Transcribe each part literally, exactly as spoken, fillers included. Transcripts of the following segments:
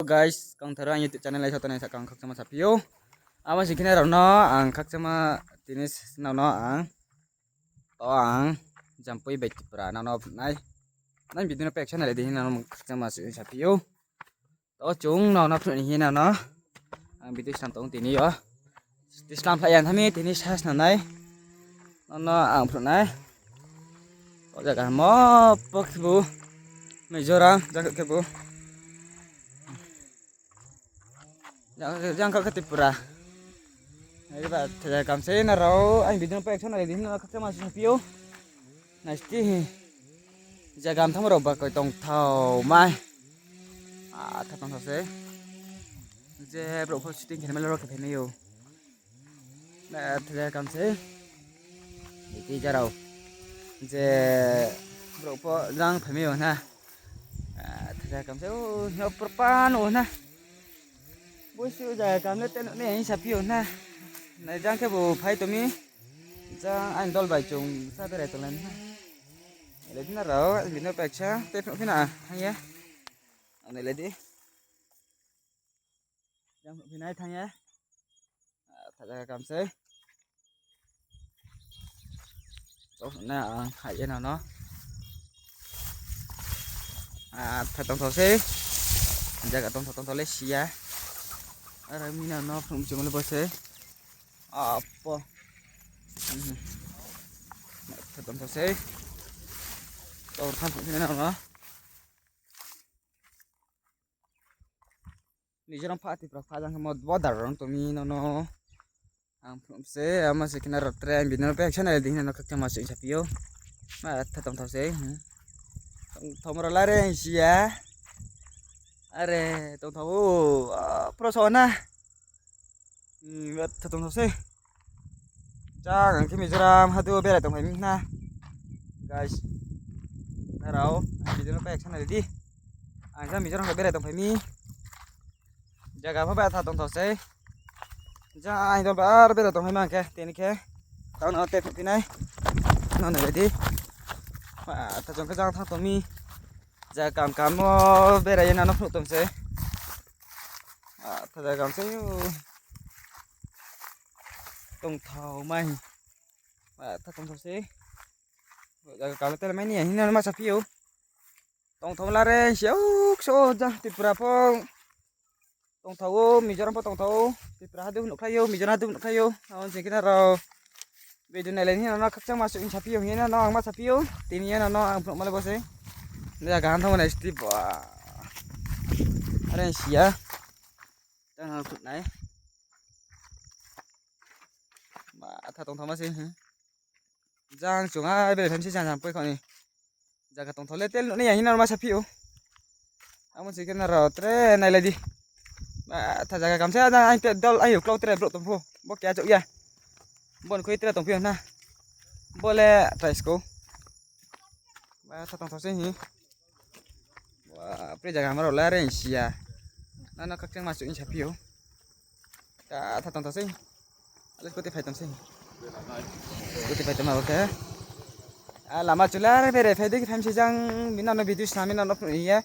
Guys, kangtharo ang YouTube channel lai sotonai sa kang khakchangma saphi ou. Abo sing khe nrao no ang khakchangma tini nrao no ang to ang Jampui bai Tripura nrao no phnuhnai. Nang video no pek sa nai di hing nrao no khakchangma saphi ou. To chung nrao no phnuh ni hing nrao no ang video slam tong tini yo. Tini slam phlai ya thami tini sa snam nai. Nrao no ang phnuhnai. O jaga mo pok khebu Mizoram, jang khebu. Jang, jang khe Tripura. Nai ba, thaja kam se nrao, ang video no pek sa nai di hing nrao no khakchangma saphi ou. Nai sti hi. Jaga mtham rao ba koi tongthao mai. Ah, tha tongthao se. Je brouh pho shooting khe mai rao khe phai mai ou. Na, thaja kam se. Iti jarao. Je brouh pho jang phai mai ou na. Ah, thaja kam se, o, no propan ou na. Bosi o jaga kam le teno ne hing saphi ou na. Nai jang khebu phai tong mi. Jang ang dol bai chung sa berai tonglai na. Nai lai di nrao, ang video no pek sa, tei phnuh phi na, thanng ye. Ang nai lai di. Jang phnuh phi nai thanng ye. Ah, thaja kam se. To na ang hai ye nrao no. Ah, tha tongthao se. Jaga tongthao tongthao le si ya. Are mi nrao no phnuh mchimo le bo se. Apo. Mhm. Tha tongthao se. To thanng phnuh phi nai nrao no. Mizoram pha Tripura pha jang khe mo border rao tong mi nrao no. Ang phnuh se, amo se khe nrao tre ang video no pek sa nai di hing nrao no khakchangma saphi ou. Ma tha tongthao se. Tongthao rao lare si ya. Are, tongthao ou, ah, pro so na. Hmm, tha tongthao se. Jang ang khe Mizoram hadu berai tongphai mi na. Guys. Nrao, ang video no pek sa nai di. Ang jang Mizoram khe berai tongphai mi. Jaga pho ba tha tongthao se. Jang ang dol bar berai tongphai ma ang khe, tini khe. Tao no tei phnuh phi nai. Nrao nai lai di. Ba tha jang khe jang thanng tong mi. Jaga kam kam o berai ye nrao no phnuh tong se. Ah, tha jaga kam se ou. Tongthao mai. Ba tha tongthao se. Jaga kam le tele mai ni ya hing nrao no ma saphi ou. Tongthao lare si ya ou, kso jang Tripura pho. Tongthao ou, Mizoram pho tongthao ou. Tripura hadu nuhkhlai ou, Mizoram hadu nuhkhlai ou. Abo sing khe nrao video nai lai ni hing nrao no khakchangma saphi ou, hing nrao no ang ma saphi ou. Tini ye nrao no ang phnuhma le bo se. Jaga han thanng nai sti ba. Are si ya. Jang ang phnuh nai. Ba tha tongthao ma se. Jang chung ai berai phaimi se jang jang poi kho ni. Jaga tongthao le tel nuh nai ya hing nrao no ma saphi ou. Amo se khe nrao tre nai lai di. Ba tha jaga kam se jang ang te dol ang uklau tre brouh tong pho. Bo khe achouh ya. Bo ni khui tre tongphi ou na. Bo le trai skou. Ba tha tongthao se hing. Ba pre jaga hamya rao le are si ya. Nrao no khakchangma saphi ou. Ka tha tongthao se. Ale scooty phai tong se. Scooty phai tong ma bo khe. A lama chula berai phai di khe phaimi se jang mi nrao no video snam mi nrao no phnuh ni ye.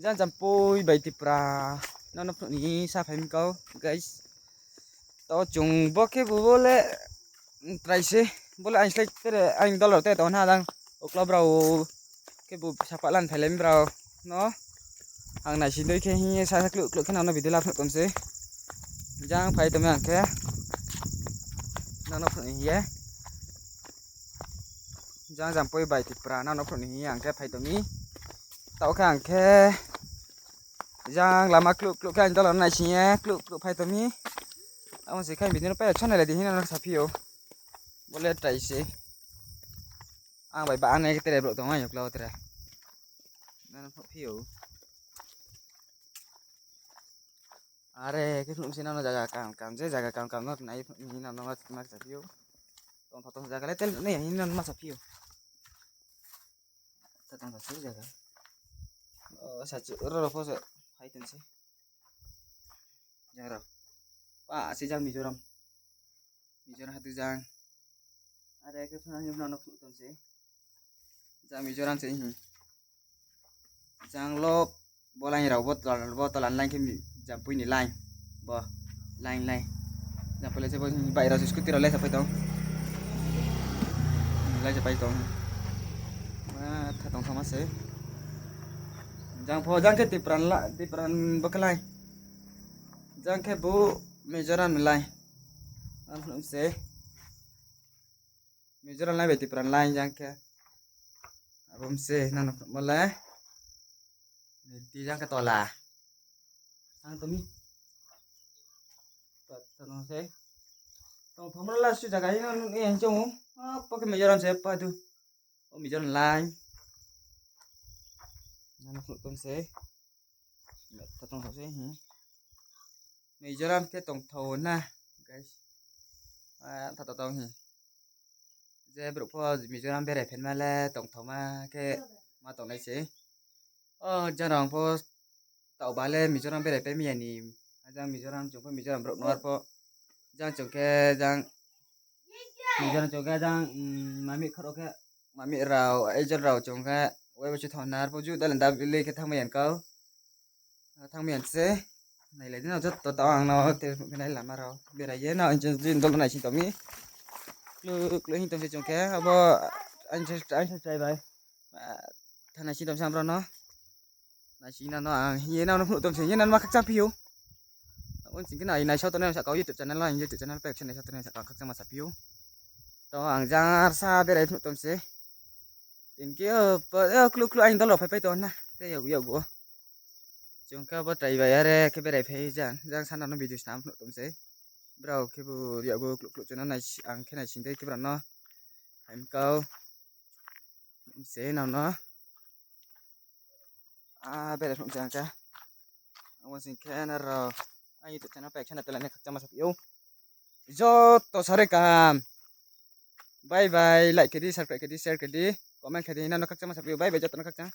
Jang Jampui bai Tripura nrao no phnuh ni sa phai mi kau, guys. To chung bo khe bo le, mm, trai se. Bo le ang slái tere, ang dol rao tere tong na jang. Uklau brao khebu sapa lan phailai mi brao no. Ang naising dei khe hing ye sa sa kluh kluh khe nrao no video la phnuh tong se. Jang phai tong mi ang khe. Nrao no phnuh ni hing ye. Jang Jampui bai Tripura nrao no phnuh ni hing ye ang khe phai tong mi. Taoh khe ang khe jang lama kluh kluh khe ang dol rao naising ye kluh kluh phai tong mi. Abo se khe video no pek sa nai lai di hing nrao no saphi ou. Bo le trai se. Ang bai ba ang nai khe tere brouh tong ou, ang uklau tere. Nrao no phnuhphi ou. Are khe phnuh se nrao no jaga kam kam je jaga kam kam no nai phnuh ni nrao no ma saphi ou. Tongthao tong jaga le tel nai hing nrao no ma saphi ou. Tha tongthao se jaga. O, sa chu ro ro pho se phai tong se. Jang rao. Pa se jang Mizoram. Mizoram hadu jang. Are khe phnuh ni nrao no phnuh tong se. Jang Mizoram se hing. Jang lop. Bo line rao, bo tola, bo tola ni line khe mi, Jampui ni line. Bo line, line. Jampui lai se bo bai rao se scooty rao lai sapai tong. Lai sapai tong. Ma tha tong thangma se. Jang pho, jang khe Tipran la, Tipran bo khe lai. Jang khe bo Mizoram ni lai. Ang phnuh se. Mizoram lai bai Tipran lai jang khe. Abo mse nang no phnuhmo le. Ni ti jang khe tola. Ang to mi. Pa, to no se. Tong thom la su jaga hino ni hing chung. Apa khe Mizoram se pa du. O Mizoram lai. Nang no phnuh tong se. Tha tong thou se, hmm. Mizoram khe tongthou na, guys. Ah, tha tong hi. Je brouh pho Mizoram berai phaima le tongthouma khe ma tongnai se. O, jang rao pho taoba le Mizoram berai pai mi ya ni. Jang Mizoram chung pho Mizoram brouh no ar pho. Jang chung khe jang Mizoram chung khe jang, mm, mami khoro khe, mami rao, agent rao chung khe, wai bo chu thang nar pho ju dal da bili khe thangmai yan kau. Thangmai yan se. Nailai di no joto tao ang no te phnuh phinai lama rao. Berai ye no, ang jin dol naising tong mi. Klu, klu hing tong se chung khe, abo, ang se, ang se chai bai. Ah, tha naising tong se ang brao no. Naising na no ang, ye na no phnuh tong se, ye na no ma khakchang phi ou. Abo sing khe nai, naisao tongnai ang sakau YouTube channel no, ang YouTube channel pek se naisao tongnai ang sakau khakchang ma sa phi ou. To ang jang arsa berai phnuh tong se. Tin khe, o, pa, o, klu, klu, ang dol rao phai pai tong na. Te yag, yag o. Chung khe abo trai bai are khe berai phai jang, jang sana no video snam phnuh tong se. Brao khe bo yag o klu, klu, chung no nai, ang khe naising dei khe brao no. Phaim kau. Se nang no. Ah, berai phnuh se ang khe. Abo sing khe na rao. Ang YouTube channel pek se na tela ni khakchang ma sa phi ou. Joto sare kaham. Bye bye, like khe di, subscribe khe di, share khe di, comment khe di, nang no khakchang ma sa phi ou. Bye bye, joto no khakchang.